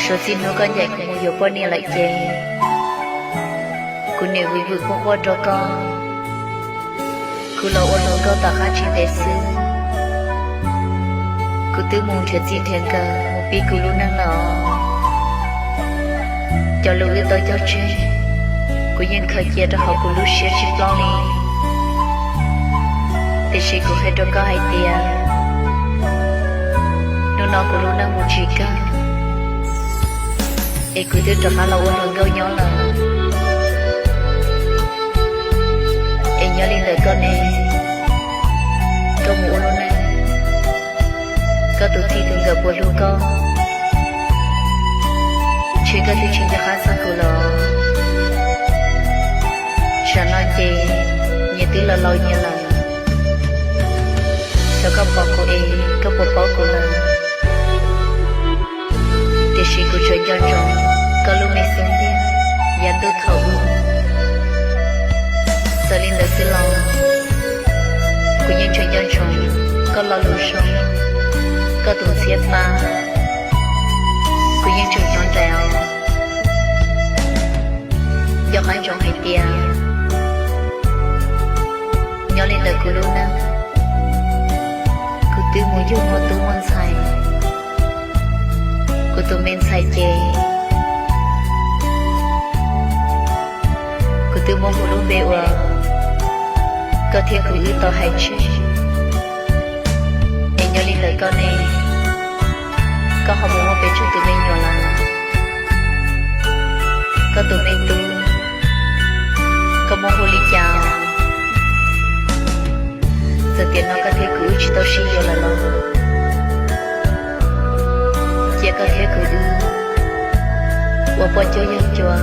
Txij hnub koj ncaim kuv mus yuav poj niam lawm ces kuv niam vwm vwm quaj quaj rau koj. Kuv los ua hluas nkauj tom qab tsis ntev xwb, kuv twb mus nrhiav txij nrhiav nkawm mus pib kuv lub neej lawm os. Cov lus wb tau cog tseg, kuv yeej khaws cia rau hauv kuv lub siab tsis ploj li. Tiam sis kuv qhia rau koj hais tias, hnub no kuv lub neej mus tsis kawg, es kuv twb rov qab los ua hluas nkauj nyob lawm. Es nyob li ntawm koj ne, koj mus ua lub neej, koj tus txij tus nkawm puas hlub koj? Ntshe koj twb tsis nco qab txog kuv lawm. Tsam no ces nyias twb laus laus nyias lawm, xyov koj pom kuv es koj puas paub kuv lawm. Tiam sis kuv tseem nco ntsoov koj lub me xub ntiag yav ntuj thaum ub. Txawm li ntawd xwb los kuv yeej tseem nco ntsoov koj lo lus zoo, koj tus ntxhiab pa, kuv yeej tseem hnov nraim os. Nco qab ntsoov hais tias, nyob li ntawm kuv lub neej, kuv twb mus yug muaj tub muaj ntxhais. Kuv tus me ntxhais ces kuv twb muab hu lub npe uas koj thiab kuv wb tau hais tseg. Es nyob li ntawm koj ne, koj ho mus muaj pes tsawg tus me nyuam lawm? Koj tus me tub, koj muab hu li cas? Txawm tiam no koj thiab kuv wb tsis tau sib yuav lawm los, cia koj thiab kuv wb ua poj cuab yawg cua,